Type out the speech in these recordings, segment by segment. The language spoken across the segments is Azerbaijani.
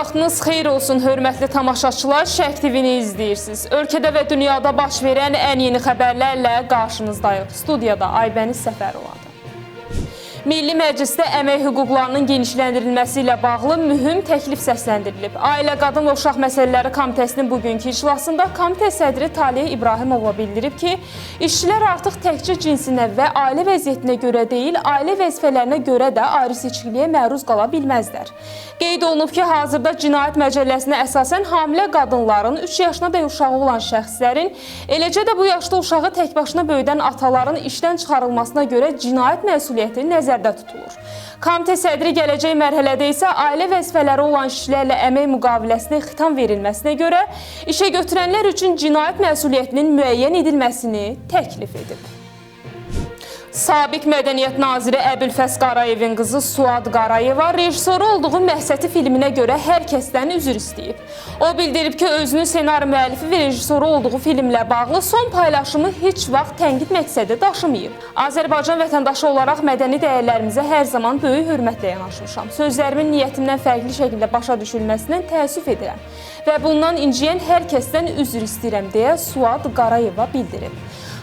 Vaxtınız xeyir olsun, hörmətli tamaşaçılar. Şərq TV-ni izləyirsiniz. Ölkədə və dünyada baş verən ən yeni xəbərlərlə qarşınızdayıq. Studiyada Aybəniz Səfərovadır. Milli Məclisdə əmək hüquqlarının genişləndirilməsi ilə bağlı mühüm təklif səsləndirilib. Ailə, Qadın və Uşaq Məsələləri Komitəsinin bugünkü iclasında komitə sədri Taliyə İbrahimova bildirib ki, işçilər artıq təkcə cinsinə və ailə vəziyyətinə görə deyil, ailə vəzifələrinə görə də ayrı seçkiliyə məruz qala bilməzlər. Qeyd olunub ki, hazırda Cinayət Məcəlləsinə əsasən hamilə qadınların, 3 yaşına dək uşağı olan şəxslərin, eləcə də bu yaşda uşağı tək başına böyüdən ataların işdən çıxarılmasına görə cinayət məsuliyyəti nəzərdə tutulur. Komitə sədri gələcək mərhələdə isə ailə vəzifələri olan işçilərlə əmək müqaviləsinə xitam verilməsinə görə işə götürənlər üçün cinayət məsuliyyətinin müəyyən edilməsini təklif edib. Sabiq Mədəniyyət Naziri Əbülfəz Qarayevin qızı Suad Qarayeva rejissoru olduğu Məhsəti filminə görə hər kəsdən üzr istəyib. O bildirib ki, özünün senaryo müəllifi və rejissoru olduğu filmlə bağlı son paylaşımı heç vaxt tənqid məqsədi daşımayıb. Azərbaycan vətəndaşı olaraq mədəni dəyərlərimizə hər zaman böyük hörmətlə yanaşmışam. Sözlərimin niyyətimdən fərqli şəkildə başa düşülməsindən təəssüf edirəm və bundan inciyən hər kəsdən üzr istəyirəm deyə Suad Qarayeva bildirib.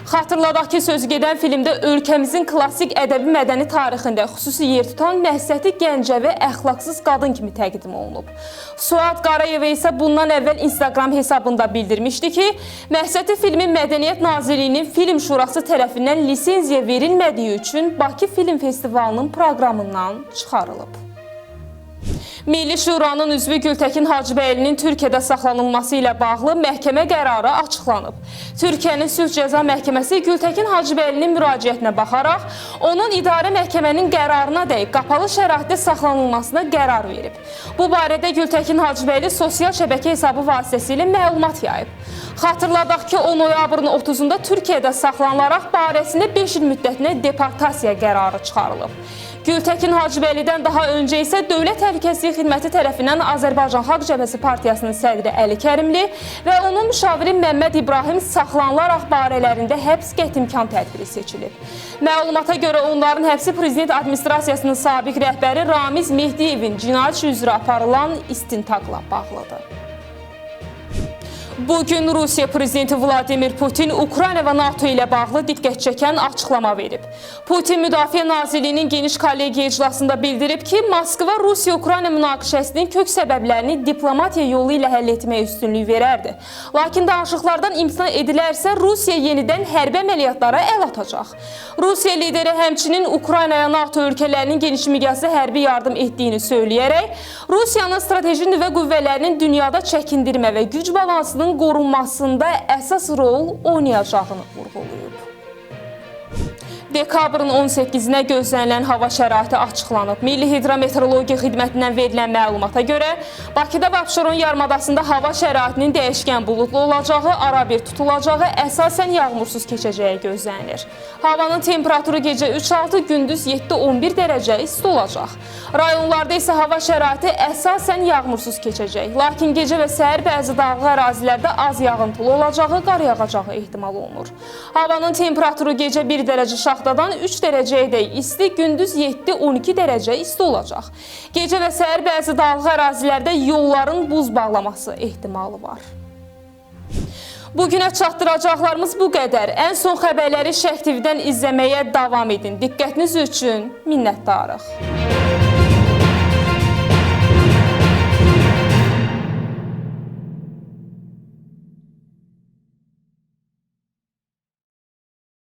Xatırladaq ki, sözü gedən filmdə ölkəmizin klassik ədəbi mədəni tarixində xüsusi yer tutan Məhsəti Gəncəvi əxlaqsız qadın kimi təqdim olunub. Suad Qarayeva isə bundan əvvəl Instagram hesabında bildirmişdi ki, Məhsəti filmi Mədəniyyət Nazirliyinin Film Şurası tərəfindən lisenziya verilmədiyi üçün Bakı Film Festivalının proqramından çıxarılıb. Milli Şuranın üzvü Gültəkin Hacıbəylinin Türkiyədə saxlanılması ilə bağlı məhkəmə qərarı açıqlanıb. Türkiyənin Sülh Cəza Məhkəməsi Gültəkin Hacıbəylinin müraciətinə baxaraq onun idarə məhkəmənin qərarına dək qapalı şəraitdə saxlanılmasına qərar verib. Bu barədə Gültəkin Hacıbəyli sosial şəbəkə hesabı vasitəsilə məlumat yayıb. Xatırladaq ki, o noyabrın 30-da Türkiyədə saxlanılaraq barəsində 5 il müddətinə deportasiya qərarı çıxarılıb. Gültəkin Hacıbəylidən daha öncə isə Dövlət Təhlükəsizlik Xidməti tərəfindən Azərbaycan Xalq Cəbhəsi Partiyasının sədri Əli Kərimli və onun müşaviri Məmməd İbrahim saxlanılaraq barələrində həbs qətimkan tədbiri seçilib. Məlumata görə onların həbsi Prezident Administrasiyasının sabiq rəhbəri Ramiz Mehdiyevin cinayət işi üzrə aparılan istintaqla bağlıdır. Bugün Rusiya prezidenti Vladimir Putin Ukrayna və NATO ilə bağlı diqqət çəkən açıqlama verib. Putin Müdafiə Nazirliyinin geniş kollegiya iclasında bildirib ki, Moskva Rusiya-Ukrayna münaqişəsinin kök səbəblərini diplomatiya yolu ilə həll etməyə üstünlük verərdi. Lakin danışıqlardan imtina edilərsə, Rusiya yenidən hərbi əməliyyatlara əl atacaq. Rusiya lideri həmçinin Ukraynaya NATO ölkələrinin geniş miqyaslı hərbi yardım etdiyini söyləyərək, Rusiyanın strateji nüvə qüvvələrinin dünyada çəkindirmə və güc balansının qorunmasında əsas rol oynayacağını vurğulayıb. Dekabrın 18-nə gözlənilən hava şəraiti açıqlanıb. Milli Hidrometeorologiya Xidmətindən verilən məlumata görə, Bakıda və Abşeron yarımadasında hava şəraitinin dəyişkən buludlu olacağı, arabir tutulacağı, əsasən yağmursuz keçəcəyi gözlənilir. Havanın temperaturu gecə 3-6, gündüz 7-11 dərəcə isti olacaq. Rayonlarda isə hava şəraiti əsasən yağmursuz keçəcək. Lakin gecə və səhər bəzi dağlıq ərazilərdə az yağıntılı olacağı, qar yağacağı ehtimal olunur. Havanın temperaturu gecə 1 dərəcə şaxtadan 3 dərəcəyə dək isti, gündüz 7-12 dərəcə isti olacaq. Gecə və səhər bəzi dağlıq ərazilərdə yolların buz bağlaması ehtimalı var. Bugünə çatdıracaqlarımız bu qədər. Ən son xəbərləri Şərq TV-dən izləməyə davam edin. Diqqətiniz üçün minnətdarıq.